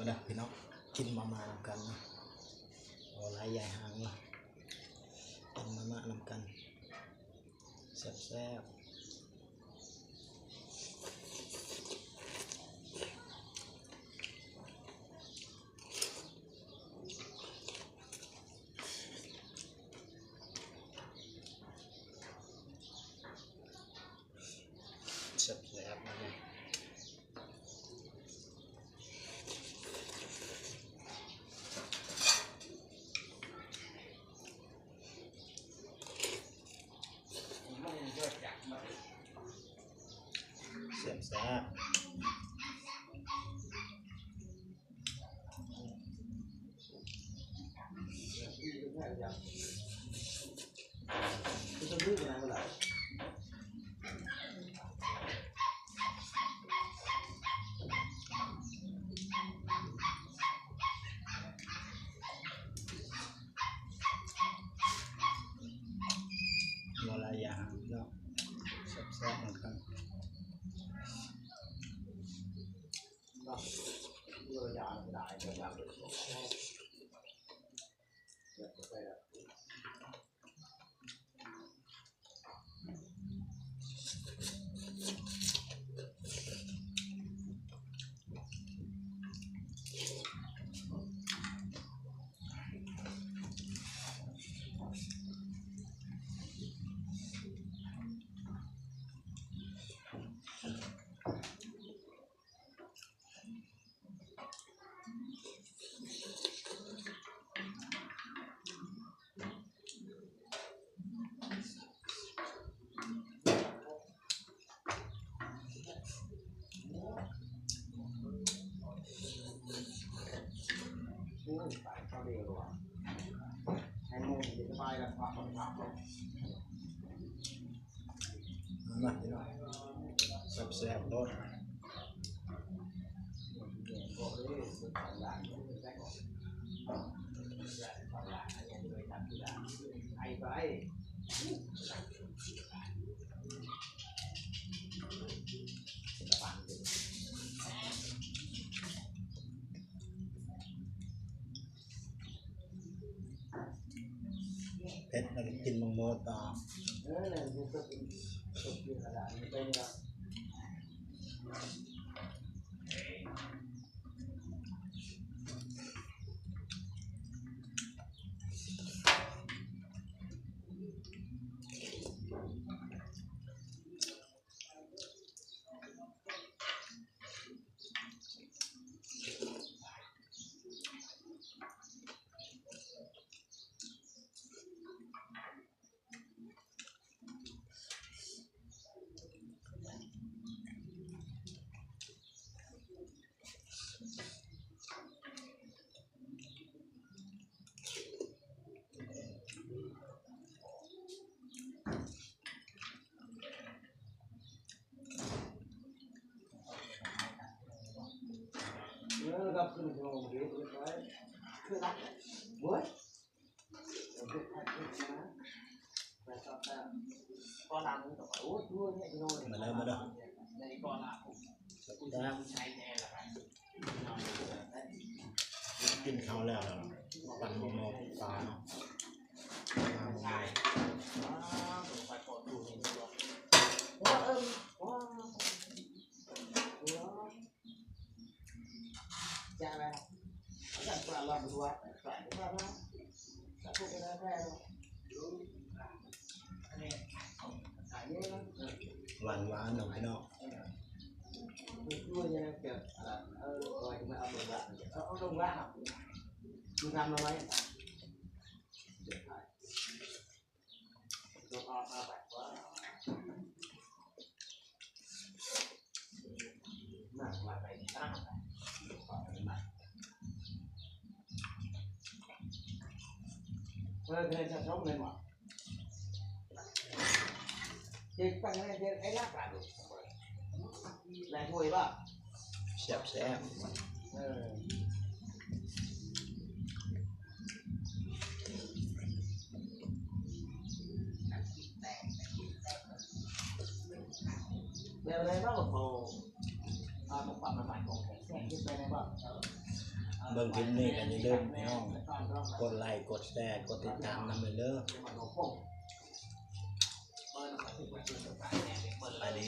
ເດີພີ່ນ້ອງ ກິນມາມ່ານຳກັນເນາະ. ໂອ້ ຫຼາຍໃຫຍ່ຫາງເນາະ ກິນມາມ່ານຳກັນ ແຊບໆ. ແຊບໆ ແຊບໆ. ຫຼາຍໆຢ່າງເນາະ ແຊບໆນຳກັນ. ມາພີ່ນ້ອງ ແຊບໆໂລດ. ເຜັດ ແລ້ວກໍກິນໝາກໂມຕໍ່. ມາເດີ ມາເດີ ກິນເຂົ້າແລ້ວ ແລ້ວກໍປັ້ນໝາກໂມປາເນາະ. ຫວານຫວານເນາະພີ່ນ້ອງ. ແຊບໆ. ແບບໃດເນາະ ເຂົາເອົາມາປັບມາໃໝ່ຂອງແທ້ ແຊບຂຶ້ນໄປແນ່ບໍ່? ເບິ່ງຄລິບນີ້ກໍຢ່າລືມພີ່ນ້ອງ ກົດໄລ ກົດແຊ ກົດຕິດຕາມນຳເດີ. ສະບາຍດີ.